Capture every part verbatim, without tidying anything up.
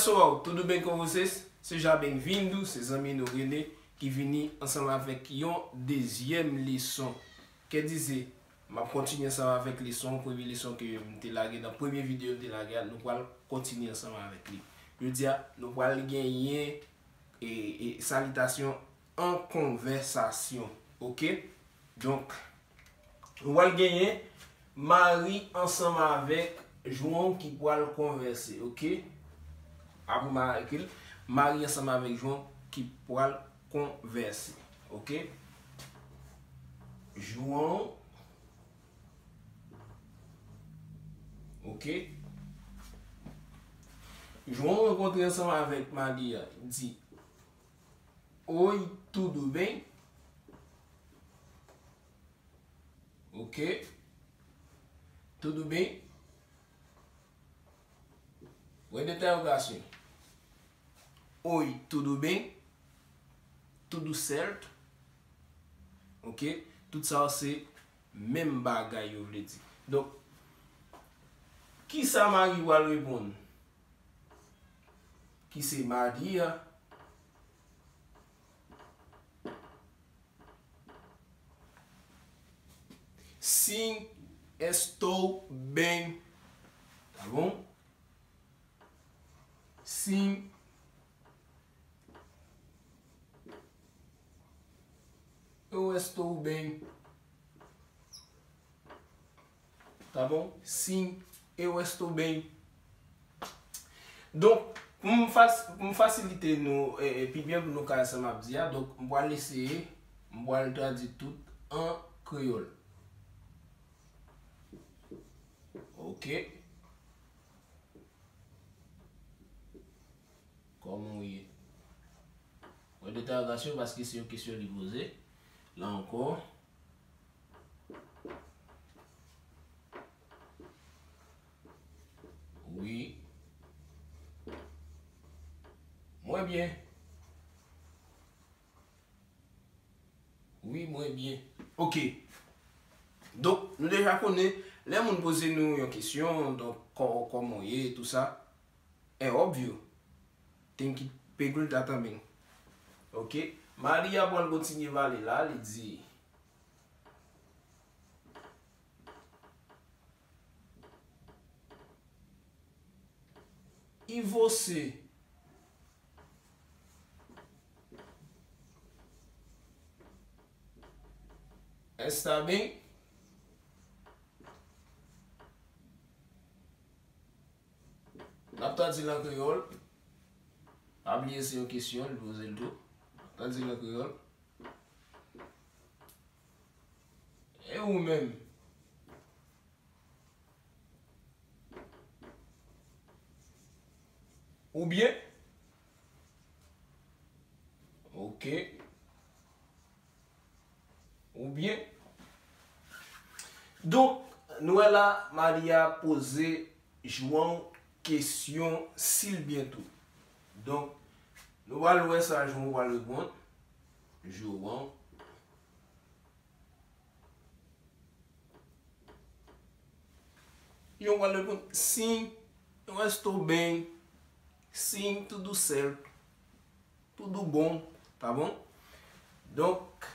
Pessoal, tudo bem com vocês? Seja bem-vindo, se zanmi nou René ki vini ansanm avèk yon dezyèm leson. Kè dize, m ap kontinye ansanm avèk leson, premye leson ke m te lage nan premye videyo m te lage a, nou pral kontinye ansanm avèk li. Jodi a, nou pral genyen e, e, salitasyon an konvèsasyon. Oke? Donk, nou pral genyen Mari ansanm avèk João ki pral konvèse. Oke? Apre Mari, Mari ansanm avèk João ki pral konvèse. Oke? João. Oke? João rankontre ansanm avèk Maria. Di, Oi, tudo bem? Ok? Tudo bem? Point d'interrogation. Oi, tudo bem? Tudo certo? Ok? Tout sa yo se menm bagay yo vle di. Donk, kisa Mari pral reponn? Ki se Maria. Sim, estou bem. Tá bom? Sim, eu estou bem. Tá bom? Sim, eu estou bem. Donk, pou m fas-, pou m fasilite nou e, e, pi byen pou nou ka wè sa m ap di a, donk, m pral eseye, m pral tradui tout an kreyòl. Ok. Kòman w ye? Point d'interrogation, paske se yon kesyon li poze. La ankò. Wi. Mwen byen. Wi, mwen byen. Ok. Donk, nou deja konnen, lè moun poze nou yon kesyon, donk, kò-, kòman w ye, tou sa, é óbvio. Tem que perguntar também. Ok? Maria pral kontinye pale la, li di, E você? Está bem? N ap tradui l an kreyòl. Pa bliye se yon kesyon, li poze l tou. N ap tradui l an kreyòl. E ou menm? Ou byen? Ok. Ou byen? Donk, nou wè la, Maria poze João kesyon si l byen tou. Donk, nou pral wè sa João pral reponn. João. João pral reponn, sim, eu estou bem. Sim, tudo certo. Tudo bom, tá bom? Donk,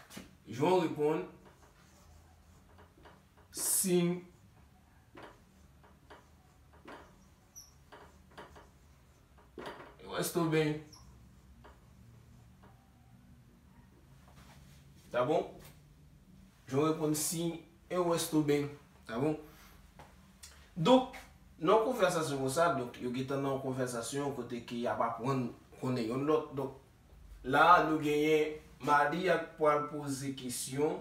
João reponn, sim, eu estou bem. Tá bom? João reponn, sim, eu estou bem. Tá bom? Donk, nan yon konvèsasyon konsa, donk, yo gentan nan yon konvèsasyon kote ke y ap aprann konnen yonn lòt. Donk, la a, nou genyen Maria k pral poze kesyon.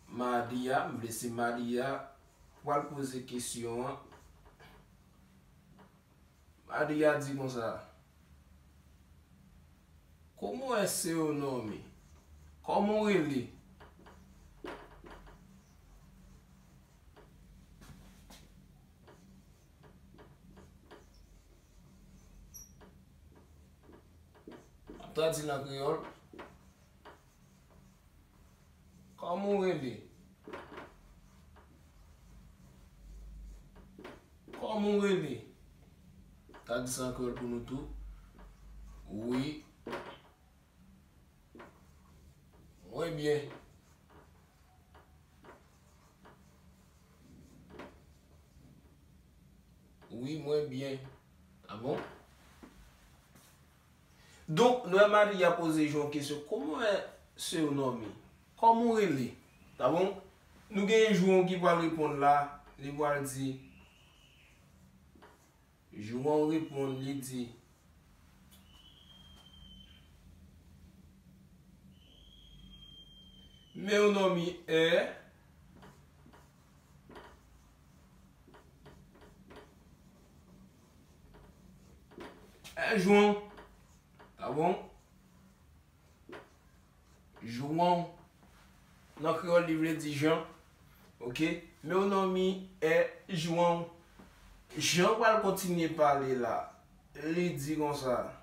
Maria, m vle se Maria k pral poze kesyon an. Maria di konsa, Como é seu nome? Kòman w rele? M ap tradui l an kreyòl. Kòman w rele? Kòman w rele? Ka di sa an kreyòl pou nou tou. Wi. Mwen byen. Wi, mwen byen. Ah bon? Donk, nou wè Maria poze João yon kesyon. Como é seu nome? Kòman w rele? Tá bom? Nou gen João ki pral reponn la. Li pral di, João reponn, li di, Meu nome é. É João. Tá bom? João. Nan kreyòl, li vle di Jan. Ok? Meu nome é João. Jan pral kontinye pale la. Li di konsa.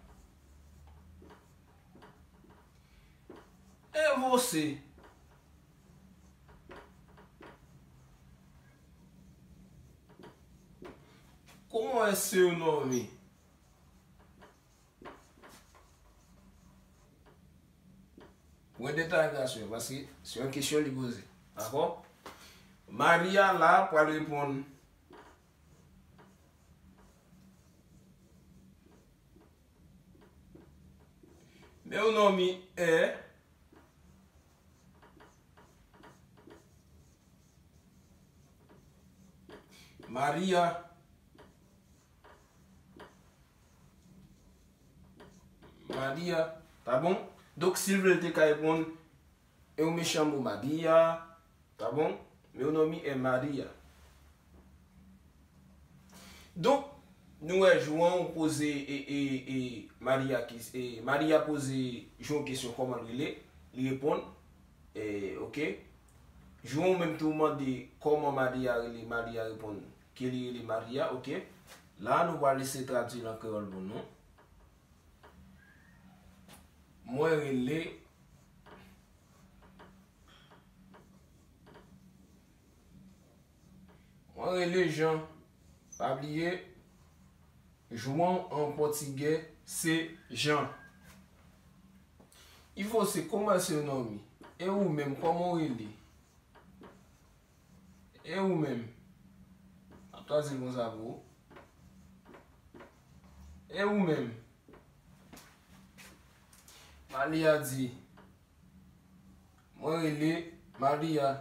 E você? Como é seu nome? Pwen dentèwogasyon, paske se yon kesyon li poze. Dakò? Maria la pral reponn. Meu nome é Maria. Maria, tá bom? Donk, si l vle, l te ka reponn, Eu me chamo Maria, tá bom? Meu nome é Maria. Donk, nou wè João poze e, e, e Maria, e Maria poze João kesyon kòman l rele, li reponn, e, ok. João menm tou mande kòman Maria rele, Maria reponn ke li rele Maria, ok. La, nou pral eseye tradui l an kreyòl pou nou. Mwen rele, mwen rele Jan. Pa bliye, João an pòtigè se Jan. E você, como é seu nome? E ou menm, kòman w rele? E ou menm? M ap tradui l konsa pou ou. E ou menm? Maria di, mwen rele Maria.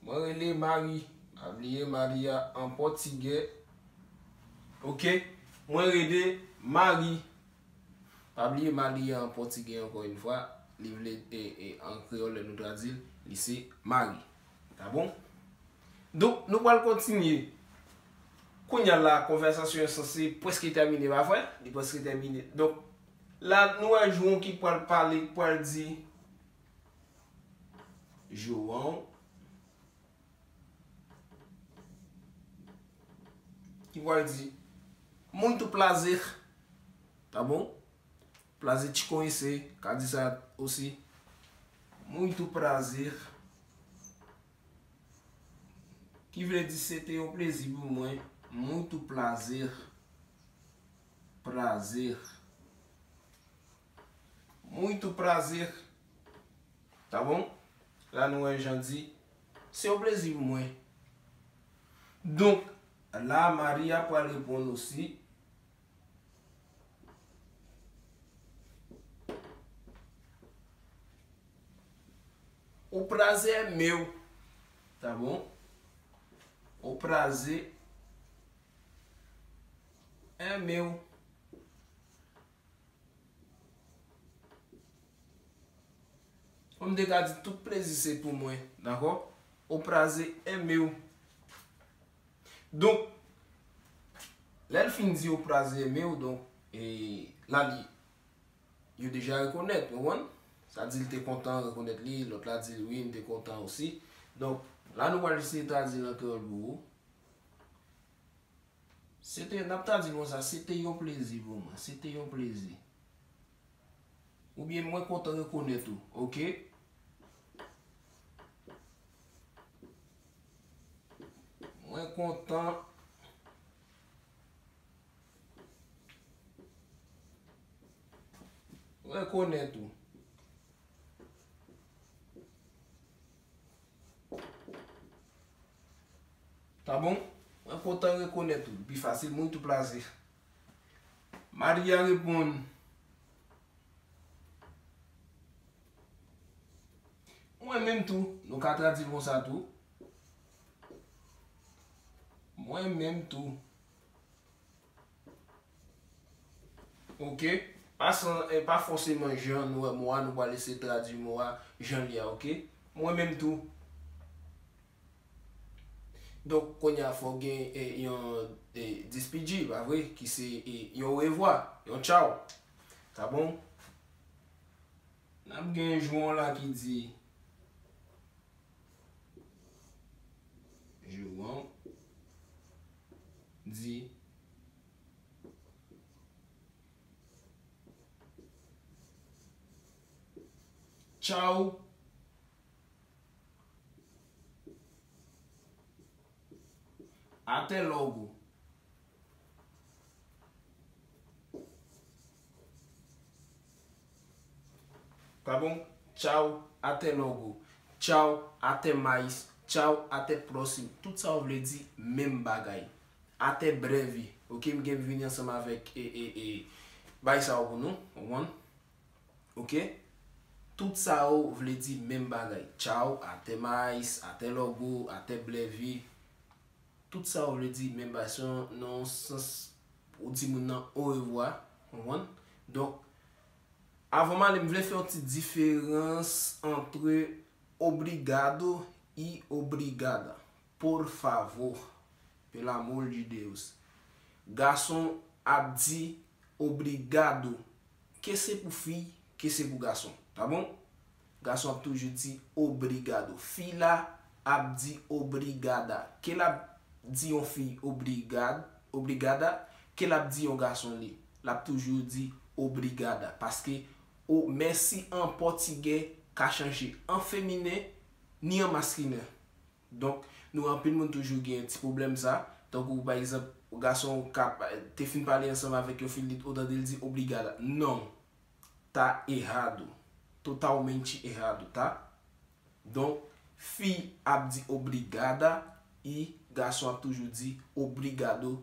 Mwen rele Mari. Pa bliye Maria an pòtigè. Ok? Mwen rele Mari. Pa bliye Maria an pòtigè ankò yon fwa. Li vle, e, e, an kreyòl, lè nou tradui l, li se Mari. Tá bom? Donk, nou pral kontinye. Kounye a la, konvèsasyon an sanse prèske tèmine, pa vre? Li prèske tèmine. Donk, la, nou wè João ki pral pale, ki pral di, João, ki pral di, muito prazer, tá bom? Prazer te conhecer, ka di sa osi. Muito prazer. Ki vle di se te yon plezi pou mwen. Muito prazer. Prazer. Muito prazer. Tá bom? La nou wè Jan di, se yon plezi pou mwen. Donk, la Maria pral reponn osi. O prazer é meu. Tá bom? O prazer é meu. Ou m te ka di tout plezi se pou mwen, dakò? O prazer é meu. Donk, lè l fin di o prazer é meu, donk, e, la li, yo deja rekonèt, ou konprann? Sa di l te kontan rekonèt li, lòt la di l wi, m te kontan osi. Donk, la nou pral eseye tradui l an kreyòl pou ou. Se te, n ap ta di l konsa, se te yon plezi pou mwen, se te yon plezi. Oubyen mwen kontan rekonèt ou, ok? Mwen kontan rekonèt ou. Ta bon? Mwen kontan rekonèt ou. Pi fasil, mwen tou plaze. Maria reponn. Mwen menm tou, nou ka tradui konsa tou. Mwen menm tou. Ok? Pa san, e pa fòseman jan nou wè mo a, nou pral eseye tradui mo a jan li a, ok? Mwen menm tou. Donk, kounye a fò gen e, yon e, dispidji, pa vre? Ki se e, yon orevwa, yon tchaw. Ta bon? N ap gen João la ki di, João di, tchaw. Até logo. Ta bon? Tchaw, até logo. Tchaw, até mais. Tchaw, até próximo. Tout sa yo vle di menm bagay. Até breve. Ok, m gen vini ansanm avèk e, e, e, bay sa yo pou nou. Ou konprann? Ok? Tout sa yo vle di menm bagay. Tchaw, até mais, até logo, até breve. Tout sa yo vle di menm bagay. Se yon, nan yon sans ou di moun nan orevwa. Ou konprann? Donk, avan m ale, m vle fè yon ti diferans antre obrigado e obrigada. Por favor, pelo amor de Deus. Gason ap di obrigado, ke se pou fi, ke se pou gason. Ta bon? Gason ap toujou di obrigado. Fi la ap di obrigada. Ke l ap di yon fi obrigad, obrigada, ke l ap di yon gason li, l ap toujou di obrigada. Paske o mèsi an pòtigè ka chanje an feminen ni an maskilen. Donk, nou wè anpil moun toujou gen ti pwoblèm sa. Tankou, pa egzanp, gason ka, te fin pale ansanm avèk yon fi, li, ou tande l di obrigada. Non. Tá errado. Totalmente errado, tá? Donk, fi ap di obrigada e gason ap toujou di obrigado.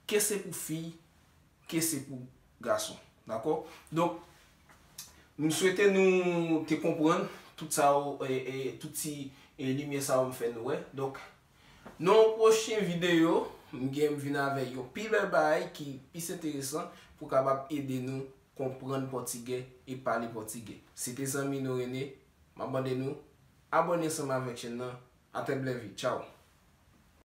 Ke se pou fi, ke se pou gason. Dakò? Donk, m swete nou te konprann tout sa yo, e, e, tout ti e, limyè sa yo m fè nou wè. Donk, nan yon pwochen videyo, m gen m vin avè yon pi bèl bagay ki plis enteresan pou kapab ede nou konprann pòtigè e pale pòtigè. Se te zanmi nou Rene, m ap mande nou abòne ansanm avèk chèn nan. Até breve, tchaw.